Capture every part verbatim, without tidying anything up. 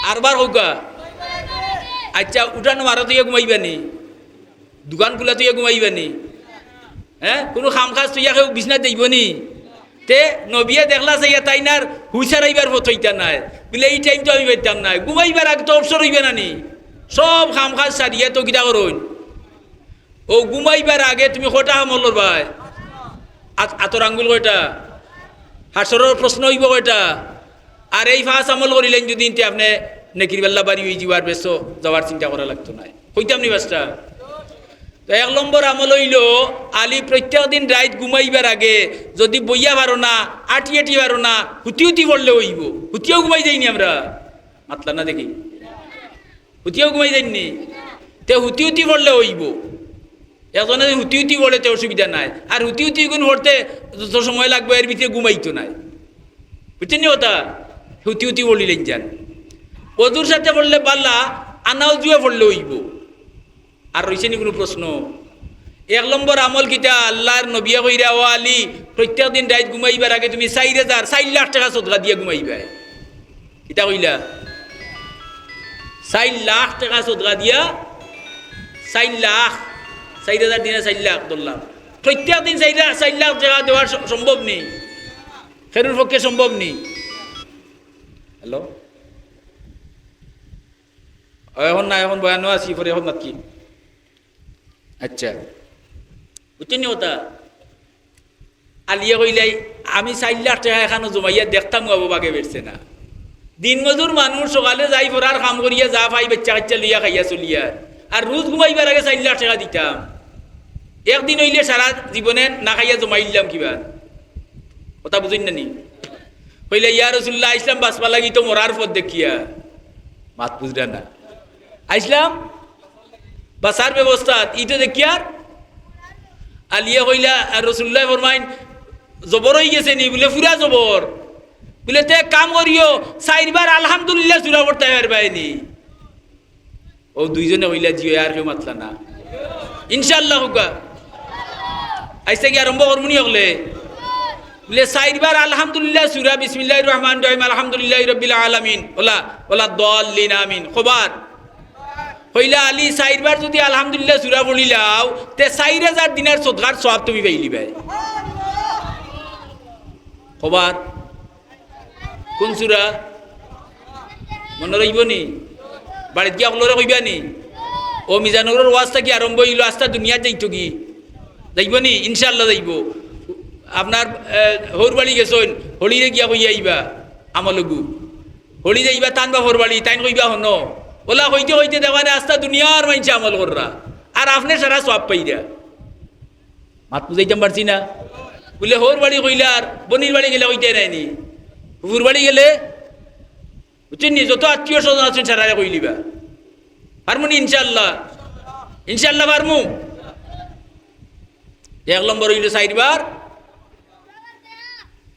আরবার কউক্কা। আইচ্ছা, উঠান বারা থইয়া ঘুমাইবা নি? দোকান খুলা থইয়া ঘুমাইবা নি? হে, কুনু কাম কাজ থইয়া কেউ বিছনাত যাইবো নি? তে নবিয়ে দেখলা চাইয়া তাইন আর হুশ হারাইবার পথ অইতা নায়। বুলে, "ই টাইম তো আমি পাইতাম নায়।" ঘুমাইবার আগে তো অবসর অইবা না নি? সব কাম কাজ সারিয়া তো কিতা করইন? অউ ঘুমাইবার আগে তুমি কয়টা আমল করবায়? আত-, আতর আঙ্গুল কয়টা? হাশরর প্রশ্ন অইবো কয়টা? আর এই পাঁচ আমল করিলাইন যুদি, তে আপনে নেকির পাল্লা বাড়ি অইযিবো, আর বেহেস্তো যাওয়ার চিন্তা করা লাগতো নায়। কইতাম নি পাঁচটা? তো এক নম্বর আমল অইলো, আলী প্রত্যেক দিন রাইত ঘুমাইবার আগে যুদি বইয়া পারো না, আটি আটি পারো না, হুতি হুতি পড়লে অইবো। হুতিয়াও ঘুমাই যাইনি আমরা? মাতলা না দেখি। হুতিয়াও ঘুমাই যাইনি? তে হুতি হুতি পড়লে অইবো। একজনে যুদি হুতি হুতি পড়ে তে অসুবিধা নাই। আর হুতি হুতি গুন পড়তে যত সময় লাগবো এর ভিতরে ঘুমাইতো নায়। বুঝছইন নি কথা? হুতি হুতি পড়িলাইন যান। অজুর সাথে পড়লে বালা, আনা অজুয়ে পড়লে অইবো। আর রইছে নি কুনু প্রশ্ন? এক নম্বর আমল কিতা? আল্লার নবিয়ে কইরা, "ও আলী, প্রত্যেক দিন রাইত ঘুমাইবার আগে তুমি চাইর হাজার, চাইর লাখ টেকা সদকা দিয়া ঘুমাইবায়।" কিতা কইলা? চাইর লাখ টেকা সদকা দিয়া, চাইর লাখ, চাইর হাজার দিনে চাইর লাখ ধরলাম। প্রত্যেক দিন চাইর লাখ, চাইর লাখ টেকা দেওয়ার স-, সম্ভব নি? কেউর পক্ষে সম্ভব নি? হ্যালো? অখন না, অখন বয়ানো আছি, পরে অখন মাতকি। আইচ্ছা, বুঝছইন নি কথা? আলিয়ে কইলাই, "আমি চাইর লাখ টেকা একখানো জমাইয়া দেখতাম, বাবু বাগে বেরছে না।" দিনমজুর মানুষ, সকালে যাই, ফরার কাম করিয়া যা পাই, বাইচ্চা-কাইচ্চা লইয়া খাইয়া চলিয়ার। আর রোজ ঘুমাইবার আগে চাইর লাখ টেকা দিতাম। একদিন অইলে সারা জীবনে না খাইয়া জমাইলাম কিবা। কথা বুঝইন না নি? কইলা, "ইয়া রাসুলুল্লাহ, আইছলাম বাঁচবার লাগি, তো মরার পথ দেখিয়া।" মাত বুঝরা না? আইছলাম বাঁচার ব্যবস্থা, ই তো দেখিয়ার। আলিয়ে কইলা, আর রাসুলুল্লায় ফরমাইন, "জবর অইগেছে নি?" বুলে, "পুরা জবর।" বুলে, "তে এক কাম করিও, চাইরবার আলহামদুলিল্লাহ সুরা পড়তায় পারবায় নি?" অউ দুইজনে কইলা, "জি অয়।" আর কেউ মাতলা না। ইনশাআল্লাহ কউক্কা। আইজ থাকি আরম্ভ করমু নি অকলে? বুলে, "চাইরবার আলহামদুলিল্লাহ সুরা, বিসমিল্লাহির রহমানির রহিম, আলহামদুলিল্লাহি রাব্বিল আলামিন, ওলা, ওলা দল্লিন, আমিন।" কবার? কইলা, "আলী, চাইরবার যুদি আলহামদুলিল্লাহ সুরা পড়িলাও, তে চাইর হাজার দিনার সদকার সওয়াব তুমি পাইলিবায়।" কবার? কুন সুরা? মনো রইবো নি? বাড়িত গিয়া অকলরে কইবা নি? অউ মিজানুরর ওয়াজ থাকি আরম্ভ অইলো, আস্তা দুনিয়াত যাইতো কি? যাইবো নি? ইনশাআল্লাহ যাইবো। আপনার, এ, হউর বাড়ি গেছইন, হড়িরে গিয়া কইয়া আইবা, আমলগু। হড়ি যাইবা তান বাপর বাড়ি, তাইন কইবা, "হনো।" ওলা কইতে কইতে দেখবা নে আস্তা দুনিয়ার মাইনষে আমল কররা, আর আপনে সারা সওয়াব পাইরা। মাত বুঝাইতাম পারছি না? বুলে, হউর বাড়ি কইলার, বইনর বাড়ি গেলে কইতায় নায় নি? ফুফুর বাড়ি গেলে, বুঝছইন নি? যত আত্মীয় স্বজন আছইন, সারারে কইলিবা। পারমু নি ইনশাআল্লাহ? ইনশাআল্লাহ পারমু। এক নম্বর অইলো চাইরবার।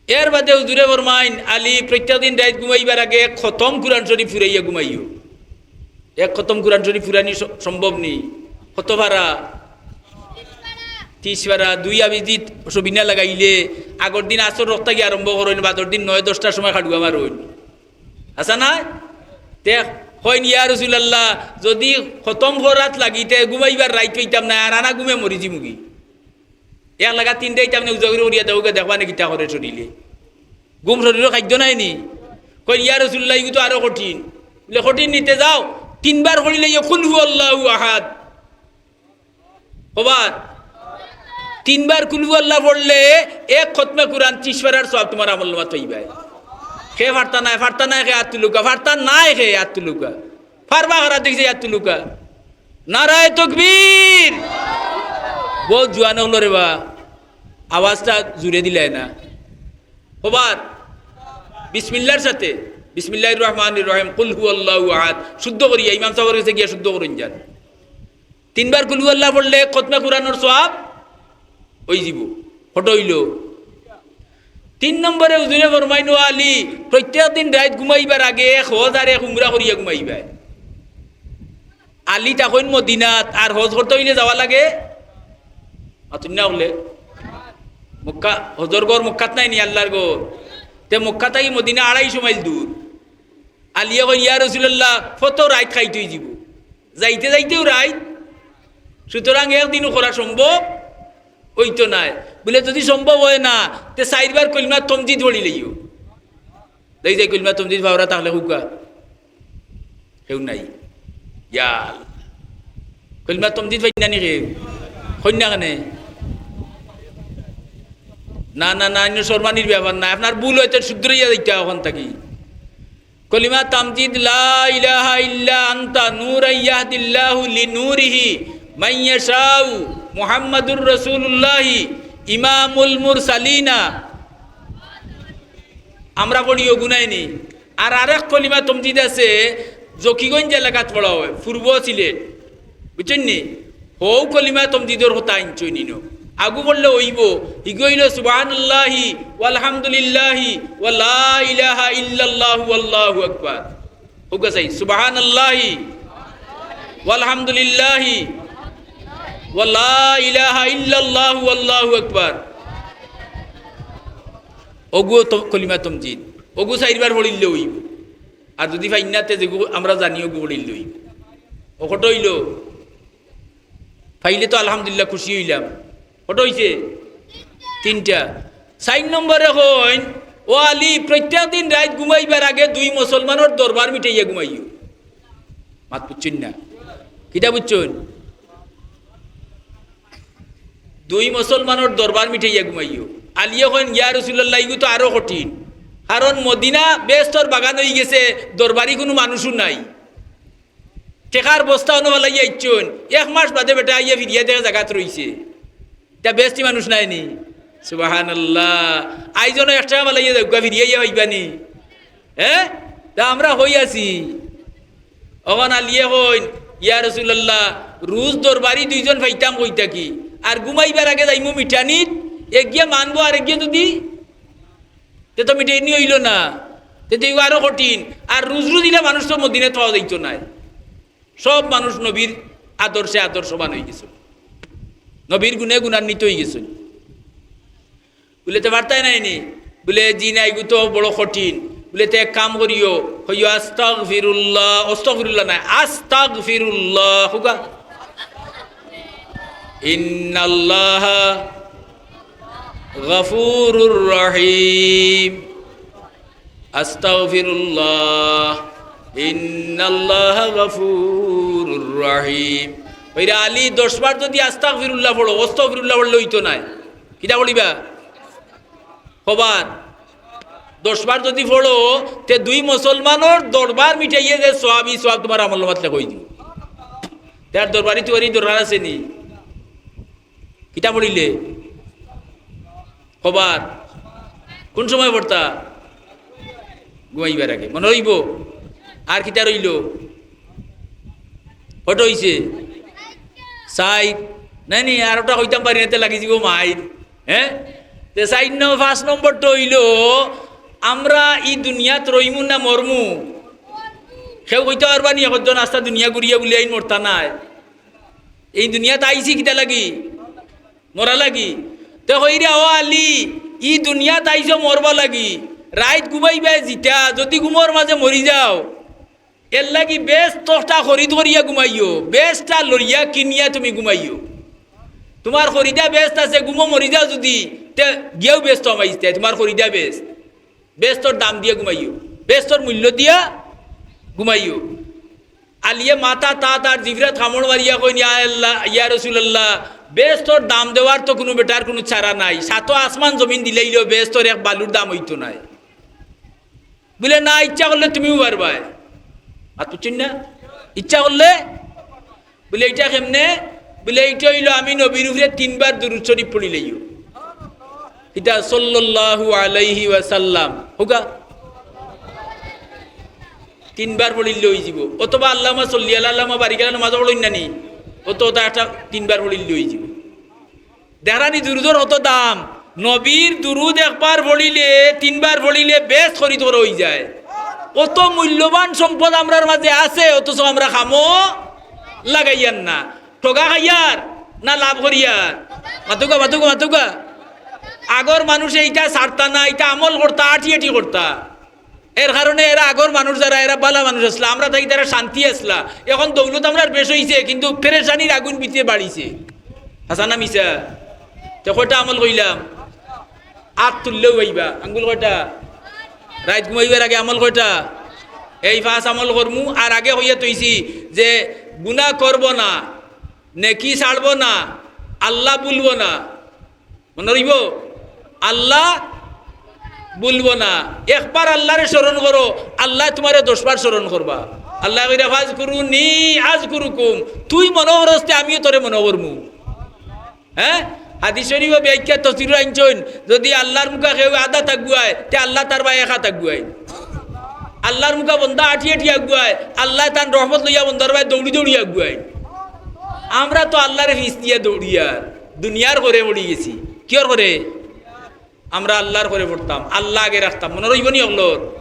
এর বাদে হুজুরে ফরমাইন, আলী, প্রত্যেক দিন রাইত ঘুমাইবার আগে এক খতম কুরআন শরীফ ফুরাইয়া ঘুমাইও। এক খতম কুরআন শরীফ ফুরানি স-, সম্ভব নি? কত পারা? তিশ পারা। দুই আবিজিত সবিনা লাগাইলে আগর দিন আছর রক্তা গিয়া আরম্ভ করইন, বাদর দিন নয় দশটার সময় খাড়ুয়া মারইন। আছা না? তে কইন, "ইয়া রাসুলুল্লাহ, যুদি খতম করাত লাগি, তে ঘুমাইবার রাইত পাইতাম না, আর আনা ঘুমে মরি যিমুগি।" এক লাগা তিনটা ইতা আপনে উজাগরি করিয়া দেউক্কা, দেখবা নে কিতা করে শরীরে। ঘুম শরীরর খাদ্য নায় নি? কইন, "ইয়া রাসুলুল্লাহ, ইগু তো আরো কঠিন।" বুলে, "কঠিন নি? তে যাও, তিনবার পড়িলাইও কুল হু আল্লাহু আহাদ।" কবার? তিনবার কুল হু আল্লাহ পড়লে এক খতমে কুরআন তিশ পারার সওয়াব তুমার আমলনামাত পাইবায়। কে পারতা নায়, পারতা নায় কে আত তুলউক্কা, পারতা নায় কে আত তুলউক্কা। পারবা কারা দেখি আত তুলউক্কা। নারায়ে তাকবীর। বউত জুয়ান অকলরে বা, আওয়াজটা জুরে দিলায় না। কবার? বিসমিল্লাহর সাথে, বিসমিল্লাহির রহমানির রহিম, কুল হু আল্লাহু আহাদ, শুদ্ধ করিয়া ইমাম সাবর গেছে গিয়া শুদ্ধ করইন যান। তিনবার কুল হু আল্লাহ পড়লে খতমে কুরআনর সওয়াব অইযিবো। কত অইলো? তিন নম্বরে হুজুরে ফরমাইন, "ও আলী, প্রত্যেক দিন রাইত ঘুমাইবার আগে এক হজ আর এক উমরা করিয়া ঘুমাইবায়।" আলী থাকইন মদিনাত, আর হজ করতে অইলে যাওয়া লাগে, মাতুন না অকলে? মক্কা, হজর ঘর মক্কাত নায় নি, আল্লার ঘর। তে মক্কা থাকি মদিনা আড়াইশো মাইল দূর। আলিয়ে কইন, "ইয়া রাসুলাল্লাহ, কত রাইত খাইত অইযিবো, যাইতে যাইতেউ রাইত, সুতরাং একদিনও করা সম্ভব অইতো নায়।" বুলে, "যুদি সম্ভব অয় না, তে চাইরবার কলিমা তমজিদ পড়িলাইও।" দেখি যাই কলিমা তমজিদ পাওরা থাকলে কউক্কা। কেউ নাই। ইয়া আল্লাহ। কলিমা তমজিদ পাইন না নি কেউ? কইন না কেনে? না, না, না, ইনো শরমানির ব্যাপার না। আপনার ভুল অইতে শুধরাইয়া যাইতা অখান থাকি। কলিমা তমজিদ, লা ইলাহা ইল্লা আনতা নূরান ইয়াহদিল্লাহু লিনূরিহি মান ইয়াশাউ মুহাম্মাদুর রাসূলুল্লাহি ইমামুল মুরসালিনা। আমরা পড়ি অগু নায় নি। আর আরেক কলিমা তমজিদ আছে, জকিগঞ্জ এলাকাত পড়া অয়, পূর্ব সিলেট, বুঝছইন নি? হউ কলিমা তমজিদর কথা আনছইন ইনো। আগু পড়লে অইবো, ইগু অইলো সুবহানাল্লাহি ওয়ালহামদুলিল্লাহি ওয়া লা ইলাহা ইল্লাল্লাহু ওয়াল্লাহু আকবার। কউক্কা চাই, সুবহানাল্লাহি ওয়ালহামদুলিল্লাহি ওয়া লা ইলাহা ইল্লাল্লাহু ওয়াল্লাহু আকবার। অগুও তো কলিমা তমজিদ। অগু চাইরবার পড়িলে অইবো। আর যুদি পাইন না তে যেগু আমরা জানি অগু পড়িলে অইবো। অউ কত অইলো? পাইলে তো আলহামদুলিল্লাহ, খুশি অইলাম। কত অইছে? তিনটা। চাইর নম্বরে কইন, "ও আলী, প্রত্যেক দিন রাইত ঘুমাইবার আগে দুই মুসলমানর দরবার মিটাইয়া ঘুমাইও।" মাত বুঝছইন না? কিতা বুঝছইন? দুই মুসলমানর দরবার মিটাইয়া ঘুমাইও। আলিয়ে কইন, "ইয়া রাসুলাল্লাহ, ইগু তো আরো কঠিন, কারণ মদিনা বেহেস্তর বাগান অইগেছে, দরবারি কুনু মানুষও নাই। টেকার বস্তা অনো ফালাইয়া আইছইন, এক মাস বাদে বেটা আইয়া ফিরিয়া দেখে জাগাত রইছে। ইতা বেহেস্তি মানুষ নায় নি?" সুবহানাল্লাহ। আইজ অনো এক টেকা ফালাইয়া যাউক্কা, ফিরিয়া আইয়া পাইবা নি? হে? তে আমরা কই আছি? অখন আলিয়ে কইন, "ইয়া রাসুলাল্লাহ, রুজ দরবারি দুইজন পাইতাম কই থাকি, আর ঘুমাইবার আগে যাইমু মিটানিত, এগিয়ে মানবো আর এগিয়ে যুদি, তে তো মিটানি অইলো না, তে তো ইগু আরো কঠিন। আর রুজ রুজ ইলা মানুষ তো মদিনাত পাওয়া যাইতো নায়।" সব মানুষ নবীর আদর্শে আদর্শবান অইগেছইন, নবীর গুণে গুণান্বিত অইগেছইন। বুলে, "তে পারতায় নায় নি?" বুলে, "জি না, ইগু তো বড় কঠিন।" বুলে, "তে এক কাম করিও, কইও আস্তাগফিরুল্লাহ, আস্তাগফিরুল্লাহ নায়, আস্তাগফিরুল্লাহ, কউক্কা। ইন্নাল্লাহা গাফুরুর রহিম।" আস্তাগফিরুল্লাহ, ইন্নাল্লাহা গাফুরুর রহিম। কইরা, "আলী, দশ বার যুদি আস্তাগফিরুল্লাহ পড়ো, আস্তাগফিরুল্লাহ পড়লে অইতো নায়, কিতা পড়িবা?" কবার? দশ বার যুদি পড়ো, তে দুই মুসলমানর দরবার মিটাইয়া যে সওয়াব, ই সওয়াব তুমার আমলনামাত লেখা অইযিবো। তে আর দরবারি তুয়ারি দরকার আছে নি? কিতা পড়িলে? কবার? কুন সময় পড়তা? ঘুমাইবার আগে। মনো রইবো? আর কিতা রইলো? কত অইছে? চাইর। নায় নি, আর ওটা কইতাম পারি না, তে লাগি যিবো মাইর। হে? তে চাইর ন-, পাঁচ নম্বরটা অইলো, আমরা ই দুনিয়াত রইমু না মরমু? কেউ কইতা পারবা নি, একজন আস্তা দুনিয়া ঘুরিয়া বুলে আইন মরতা নায়? ই দুনিয়াত আইছি কিতা লাগি? মরা লাগি। তে কইরা, "ও আলী, ই দুনিয়াত আইছো মরবা লাগি, রাইত ঘুমাইবায় যিতা, যুদি ঘুমর মাঝে মরি যাও, এরলাগি বেহেস্ত তখটা খরিদ করিয়া ঘুমাইও, বেহেস্ত তা লইয়া কিনিয়া তুমি ঘুমাইও। তুমার খরিদা বেহেস্ত আছে, ঘুমো মরি যাও যুদি, তে গিয়াউ বেহেস্ত হামাইতায়, তুমার খরিদা বেহেস্ত।" বেহেস্তর দাম দিয়া ঘুমাইও, বেহেস্তর মূল্য দিয়া ঘুমাইও। আলিয়ে মাথা তাত আর জিফরাত কামড় মারিয়া কইন, "ইয়া আল্লাহ, ইয়া রাসুলাল্লাহ, বেহেস্তর দাম দেওয়ার তো কুনু বেটার কুনু চারা নাই, সাতো আসমান জমিন দিলাইলেও বেহেস্তর এক বালুর দাম অইতো নায়।" বুলে, "না, ইচ্ছা করলে তুমিও পারবায়।" আর বুঝছইন না? ইচ্ছা করলে বুলে, "ইটা কেমনে?" বুলে, "ইটা অইলো আমি নবীর উপরে তিনবার দুরূদ শরীফ পড়িলাইও।" ইটা সাল্লাল্লাহু আলাইহি ওয়াসাল্লাম। কউক্কা? তিনবার পড়িলে অইযিবো। অথবা আল্লাহুম্মা সাল্লি আলা, আল্লাহুম্মা বারিক আলা, নামাজো পড়ইন না নি? অত, অত একটা তিনবার পড়িলে অইযিবো। দেখরা নি দুরূদর কত দাম। নবীর দুরূদ একবার পড়িলে, তিনবার পড়িলে বেহেস্ত খরিদ করা অইযায়। অত মূল্যবান সম্পদ আমরার মাঝে আছে, অথচ আমরা কামো লাগাইয়ার না। ঠগা খাইয়ার না লাভ করিয়ার? মাতউক্কা, মাতউক্কা, মাতউক্কা। আগর মানুষে ইটা ছাড়তা না, ইটা আমল করতা, আটি আটি করতা। এর কারণে এরা আগর মানুষ যারা, এরা বালা মানুষ আছলা, আমরা থাকি তারা শান্তি আছলা। এখন দৌলত আমরার বেশ অইছে, কিন্তু পেরেশানির আগুন ভিতরে বাড়িছে। হাছা না মিছা? তে কয়টা আমল কইলাম? আত তুললেউ পাইবা। আঙ্গুল কয়টা? রাইত ঘুমাইবার আগে আমল কয়টা? এই পাঁচ আমল করমু। আর আগে কইয়া থইছি যে গুনা করব না, নেকি ছাড়ব না, আল্লাহ ভুলব না। মনো রইবো? আল্লাহ ভুলব না। একবার আল্লাহরে স্মরণ করো, আল্লায় তুমারে দশ বার স্মরণ করবা। আল্লায় কইরা, "ফাজকুরুনি আজকুরুকুম।" তুই মনো করস তে আমিও তোরে মনো করমু। হ্যাঁ? হাদিস শরীফো ব্যাখ্যা তফসিরো আনছইন, যদি আল্লাহর মুখা কেউ আধা আগুয়ায়, তে আল্লাহ তার বায় এক আত আগুয়াইন। আল্লাহর মুখা বন্দা আটি আটি আগুয়ায়, আল্লায় তান রহমত লইয়া বন্দার বায় দৌড়ি দৌড়ি আগুয়াইন। আমরা তো আল্লাহরে ফিছ দিয়া দৌড়িয়ার, দুনিয়ার ঘরে পড়ি গেছি। কিয়র ঘরে? আমরা আল্লাহর ঘরে পড়তাম, আল্লাহ আগে রাখতাম। মনো রইবো নি অকলর?